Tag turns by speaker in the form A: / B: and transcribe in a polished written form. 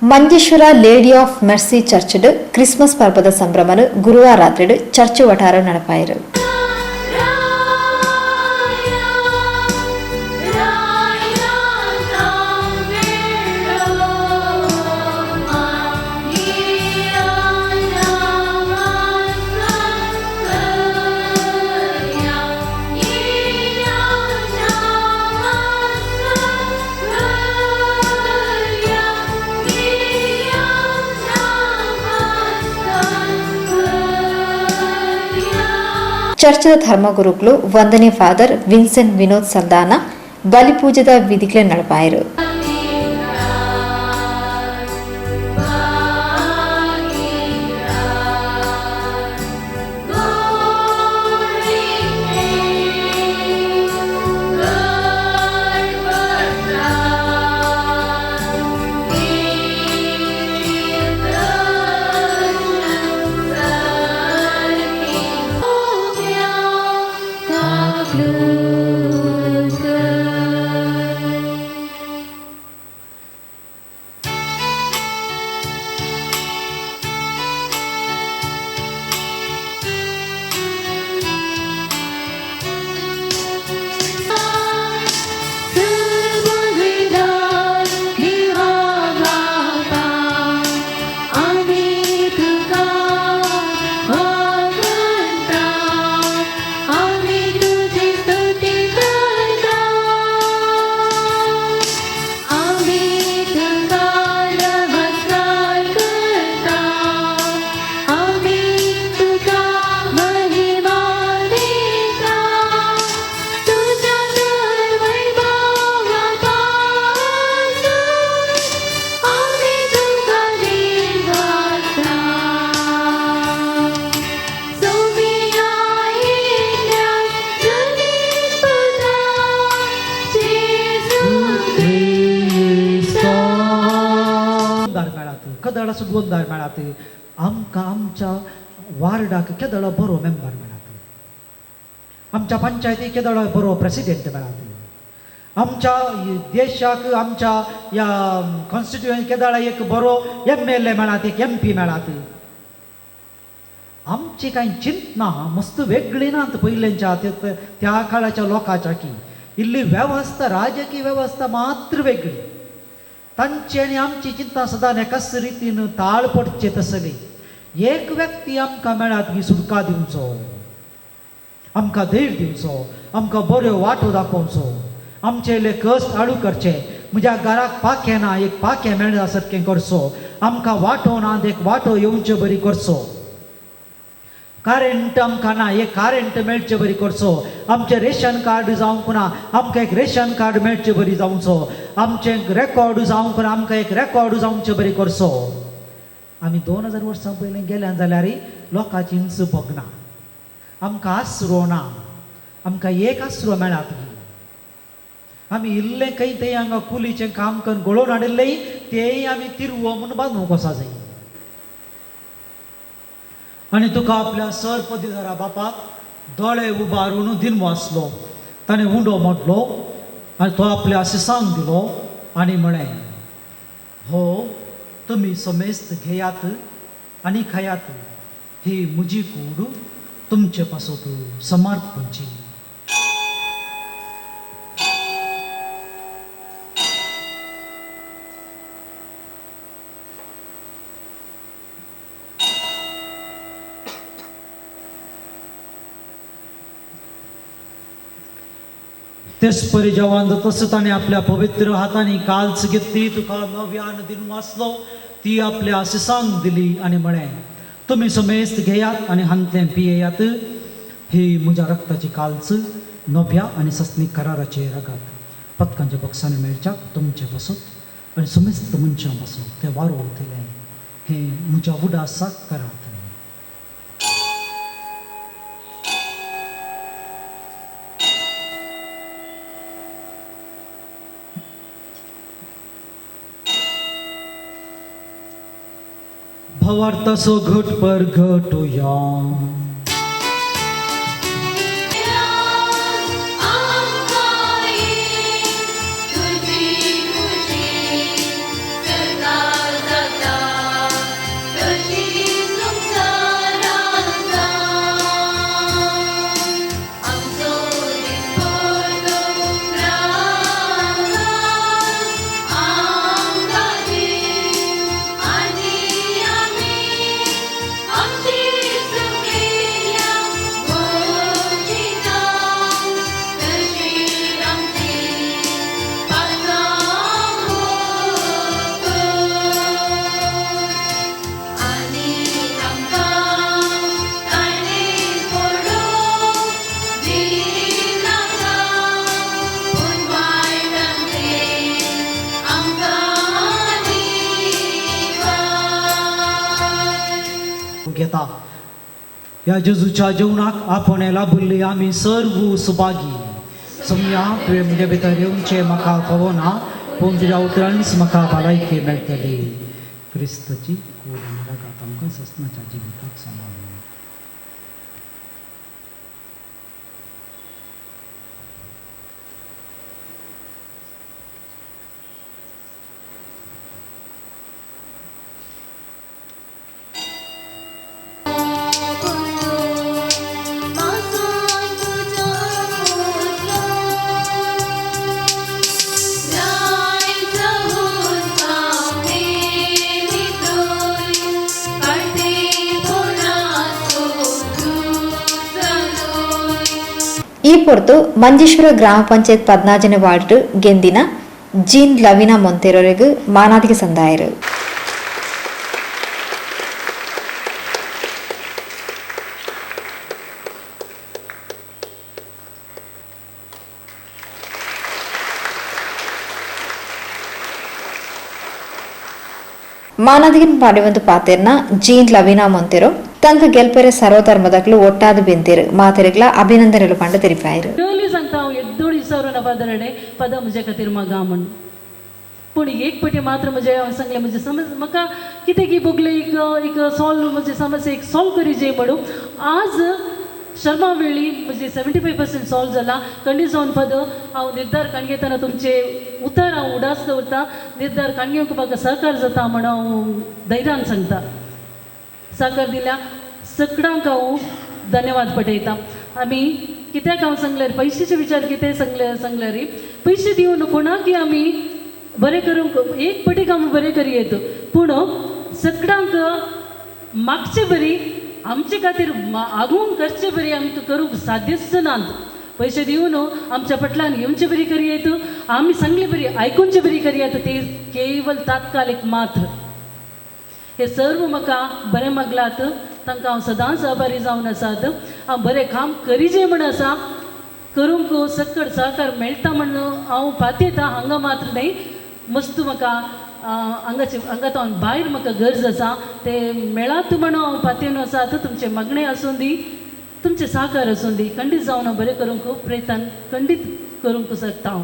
A: Manjeshwar Lady of Mercy ಚರ್ಚ್ಡ್ Christmas ಪರ್ಬದ ಸಂಭ್ರಮನು ಗುರುವಾರ ರಾತ್ರಿ ಚರ್ಚ್ ವಠಾರ ನಡಪಾಯರು. ಚರ್ಚದ ಧರ್ಮಗುರುಗಳು ವಂದನೆ ಫಾದರ್ ವಿನ್ಸೆಂಟ್ ವಿನೋದ್ ಸಲ್ದಾನ ಬಲಿಪೂಜೆದ ವಿಧಿಗಳ ನಡಪಾಯರು.
B: केदळा सुगंधार मेळात आमकां, आमच्या वार्डाक केदळा बरो मेंबर मेळात, आमच्या पंचायतीक केदळा बरो प्रेसिडेंट मेळात, आमच्या देशाक आमच्या ह्या कॉन्स्टिट्युएन्सी केदळा एक बरो एमएलए मेळात, एक एमपी मेळात. आमची कांय चिंतना मस्त वेगळी नात पयलेंच्या त्या काळाच्या लोकांच्या की इल्ली वेवस्था, राजकीय वेवस्था मात्र वेगळी. तांची आनी आमची चिंता सदां एकाच रितीन ताळ पडचे तसली. एक व्यक्ती आमकां मेळात की सुटका दिवचो, आमकां धैर्य दिवचो, आमकां बऱ्यो वाटो दाखोवचो, आमचे इल्ले कश्ट हाडू करचे, म्हज्या घराक पाखें ना एक पाखें मेळना सारकें करचो, आमकां वाटो ना एक वाटो येवचे बरी करचो, कारेंट आमकां ना एक कारेंट मेळचे बरी करचो, आमचें रेशन कार्ड जावंक ना आमकां एक रेशन कार्ड मेळचे बरी जावचो, आमचें रेकॉर्ड जावंक ना आमकां एक रेकॉर्ड जावचे बरी करचो. आमी 2000 वर्सां पयलीं गेल्या जाल्यार लोकांची इंच भोगना, आमकां आसरो ना, आमकां एक आसरो मेळात. आमी इल्लें खंय थंय हांगा कुलीचें काम करून घडोवन हाडिल्लें तेंय आमी तिरवो म्हूण बांदूंक वचा जाय. आनी तुका आपल्या सर पदवीधरा बापाक दोळे उबारून दिनवो आसलो, ताणें उंडो मोडलो आनी तो आपल्या आशिसांक दिलो आनी म्हळें, हो तुमी समेस्त घेयात आनी खायात, ही म्हजी कूड तुमचे पासत समर्पणची. तेच परी जेवण तसं ताणें आपल्या पवित्र हातांनी काल्स घेतली, तुका नव्यान दिन वाचलो, ती आपल्या आशिसांक दिली आनी म्हळें, तुमी समेस्त घेयात आनी हांतलें पियेयात, ही म्हज्या रक्ताची काल्स नव्या आनी सस्नीक कराराचे रगात पतकांच्या बॉक्सांनी मेळच्याक तुमचे बसत आनी समेस्त मनशां बसत ते वारो वतले, हें म्हज्या उडासाक करात. भावार्थाचो घट पर घटुया.
C: तुझी खुशी सदा.
B: घेता. ह्या जेजूच्या जेवणाक आपोवणें लाभिल्ली आमी सर्व सुभागी. सोमया, तुवें म्हजे भितर येवचें म्हाका फावना, पूण तुज्या उतरांनीच म्हाका भलायकी मेळटली. क्रिस्ताची कूड आनी रगत आमकां सस्नाच्या जिविताक सांबाळूं.
A: ಈ ಪೊರ್ತು ಮಂಜೇಶ್ವರ ಗ್ರಾಮ ಪಂಚಾಯತ್ 14ನೇ ವಾರ್ಡ್ ಗೆಂದಿನ ಜೀನ್ ಲವಿನಾ ಮೊಂತೇರೋರೆಗ್ ಮಾನಾದಿಗೆ ಸಂದಾಯರು. ಮಾನಾದಿಗೆ ಪಡೆವಂದು ಪಾತೆರ್ನ ಜೀನ್ ಲವಿನಾ ಮೊಂತೇರೋ ತಂಕ ಗೆಲ್ಪೆರೆ ಸರ್ವಧರ್ಮದಕ್ಲು ಒಟ್ಟಾದ ಬೆಂತೇರು ಮಾತೆರೆಗ್ಲ ಅಭಿನಂದನೆಲು ಪಂಡ ತೆರಿಪಾಯರು.
C: पयलीं सांगता हांव येद्दोळ विसरून फादरडे पदां म्हज्या खातीर मागा म्हूण. पूण एक पटी मात्र म्हजें हांव सांगलें, म्हजें समज म्हाका कितें की भोगलें, एक एक सॉल्व म्हजें समस्या एक सॉल्व करी जाय म्हणून. आज शर्मा वेळी म्हजें 75% सॉल्व जाला. खंडीत जावन फादर, हांव निर्धार काडून घेतना तुमचें उतर हांव उडास दवरता. निर्धार काडून घेवंक म्हाका सहकार जाता म्हणून हांव धैर्यान सांगता. सहकार दिल्या सगळ्यांक हांव धन्यवाद पटयता. आमी कित्याक हांव सांगल्यार पयशेचे विचार कितें सांगल्यार पयशे दिवन कोणाकय आमी बरें करूंक एक पटीक आमी बरें करी येत, पूण सगळ्यांक मागचे बरी आमचे खातीर आगून करचे बरी आमकां करूंक साध्यच नात. पयशे दिवन आमच्या फाटल्यान येवचे बरी करी येत, आमी सांगले बरी आयकुचे बरी करी येत, ते केवल तात्कालीक मात्र. हे सर्व म्हाका बरें मागलात, तांकां हांव सदांच आभारी जावन आसात. हांव बरें काम करीजे म्हूण आसा, करूंक सक्कड सहकार मेळटा म्हूण हांव पातयेता. हांगा मात्र न्हय, मस्त म्हाका हांगाचे हांगा तो भायर म्हाका गरज आसा ते मेळात म्हूण हांव पातयेन आसा. आतां तुमचें मागणें आसूं दी, तुमचें सहकार आसूं दी, खंडीत जावन हांव बरें करूंक प्रयत्न खंडीत करूंक शकता हांव.